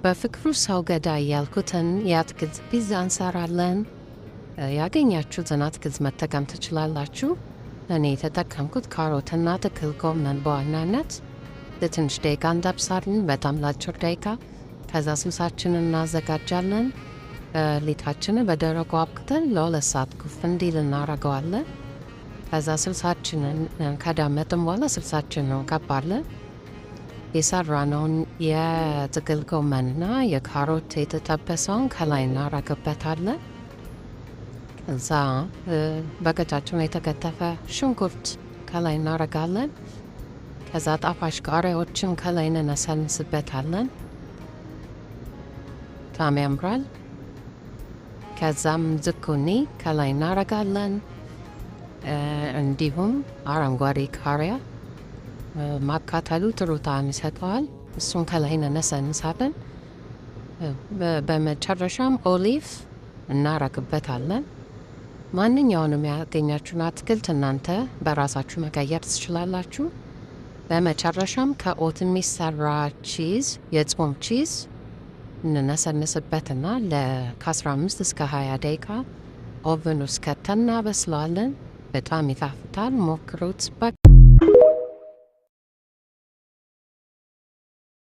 በፍቅሩ ሰው ገዳይ ያልኩትን የአትክልት ፒዛ እንሰራለን። ያገኛችሁትን አትክልት መጠቀም ትችላላችሁ። እኔ የተጠቀምኩት ካሮትና ጥቅል ጎመን በዋናነት። ለትንሽ ደቂቃ እንጠብሳለን፣ በጣም ለአጭር ደቂቃ። ከዛ ስልሳችንን እናዘጋጃለን። ሊጣችንን በደረቁ አብክተን ለ2 ሰዓት ኩፍ እንዲል እናደርገዋለን። ከዛ ስልሳችንን ከዳመጥን በኋላ ስልሳችንን እንቀባለን። የሰራነውን የጥቅል ጎመንና የካሮት የተጠበሰውን ከላይ እናረግበታለን። ከዛ በቀጫጭኑ የተከተፈ ሽንኩርት ከላይ እናረጋለን። ከዛ ጣፋጭ ቃሪያዎችን ከላይ እንነሰንስበታለን። በጣም ያምራል። ከዛም ዝኩኒ ከላይ እናረጋለን። እንዲሁም አረንጓዴ ቃሪያ ማካተሉ ጥሩ ጣዕም ይሰጠዋል። እሱን ከላይ እንነሰንሳለን። በመጨረሻም olive እናረግበታለን። ማንኛውንም ያገኛችሁን አትክልት እናንተ በራሳችሁ መቀየር ትችላላችሁ። በመጨረሻም ከ oat የሚሰራ cheese፣ የጾም cheese እንነሰንስበትና ከ15 እስከ 20 ደቂቃ oven ውስጥ ከተን እናበስለዋለን። በጣም ይጣፍጣል። ሞክሩት።